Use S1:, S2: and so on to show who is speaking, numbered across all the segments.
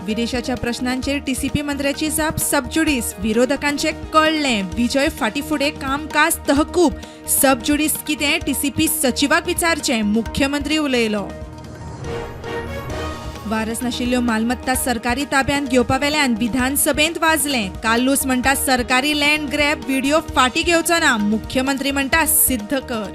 S1: विदेशाच्या प्रश्नांचेर TCP मंत्र्याची जाप सबज्युडीस. विरोधकांचे कळ्ळें, विजय फाटीफुडें कामकाज तहकूब. सबज्युडीस कितें टीसीपी सचिवाक विचारचें, मुख्यमंत्री उलयलो. वारस नाशिल्ल्यो मालमत्ता सरकारी ताब्यांत घेवपा वेल्यान विधानसभेंत वाजलें. कार्लूस म्हणटा सरकारी लँड ग्रॅब व्हिडिओ फाटीं घेवचो ना, मुख्यमंत्री म्हणटा सिद्ध कर.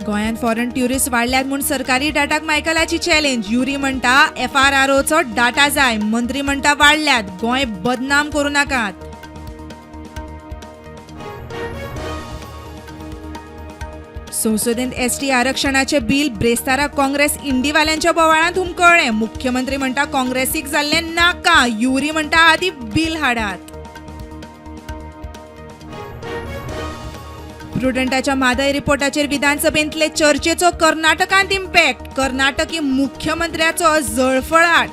S1: गोंयांत फॉरेन ट्युरिस्ट वाडल्यात म्हूण सरकारी डाटाक मायकलाची चॅलेंज. युरी म्हणटा एफआरआरओचो डाटा जाय, मंत्री म्हणटा वाडल्यात, गोंय बदनाम करूं नाकात. संसदेंत एसटी आरक्षणाचे बिल ब्रेस्तारा काँग्रेस इंडीवाल्यांच्या बोवाळांत हुमकळ्ळें. मुख्यमंत्री म्हणटा काँग्रेसीक जाल्लें नाका, युरी म्हणटा आदी बिल हाडात. प्रुडंटाच्या म्हादय रिपोर्टाचेर विधानसभेंतले चर्चेचो कर्नाटकांत इम्पॅक्ट. कर्नाटकी मुख्यमंत्र्याचो जळफळाट.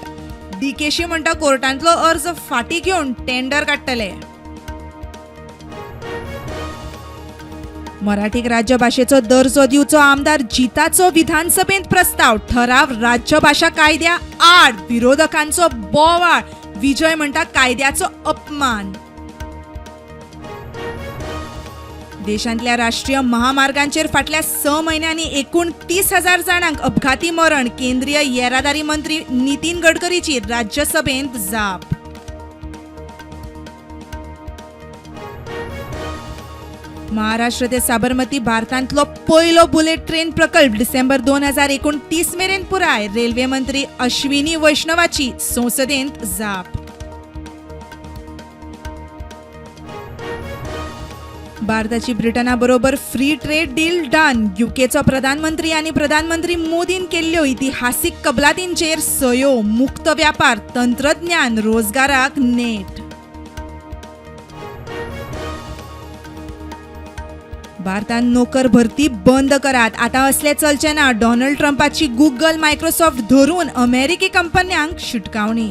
S1: डीकेशी म्हणटा कोर्टांतलो अर्ज फाटीं घेवन टेंडर काडटले. मराठीक राज्यभाशेचो दर्जो दिवचो आमदार जिताचो विधानसभेंत प्रस्ताव. ठराव राज्यभाशा कायद्या आड, विरोधकांचो बोवाळ. विजय म्हणटा कायद्याचो अपमान. देशांतल्या राष्ट्रीय महामार्गांचेर फाटल्या 6 म्हयन्यांनी एकूण 30,000 जाणांक अपघाती मरण. केंद्रीय येरादारी मंत्री नितीन गडकरीची राज्यसभेंत जाप. महाराष्ट्र ते साबरमती भारतांतलो पयलो बुलेट ट्रेन प्रकल्प डिसेंबर 2029 मेरेन पुराय. रेल्वे मंत्री अश्विनी वैष्णवाची संसदेंत जाप. भारताची ब्रिटना बरोबर फ्री ट्रेड डील डन. युकेचो प्रधानमंत्री आनी प्रधानमंत्री मोदीन केल्ल्यो इतिहासीक कबलातींचेर सयो. मुक्त व्यापार, तंत्रज्ञान, रोजगाराक नेट. भारतान नोकर भरती बंद करात, आतां असलें चलचें ना. डोनाल्ड ट्रंपाची गुगल, मायक्रोसॉफ्ट धरून अमेरिकी कंपन्यांक शिटकावणी.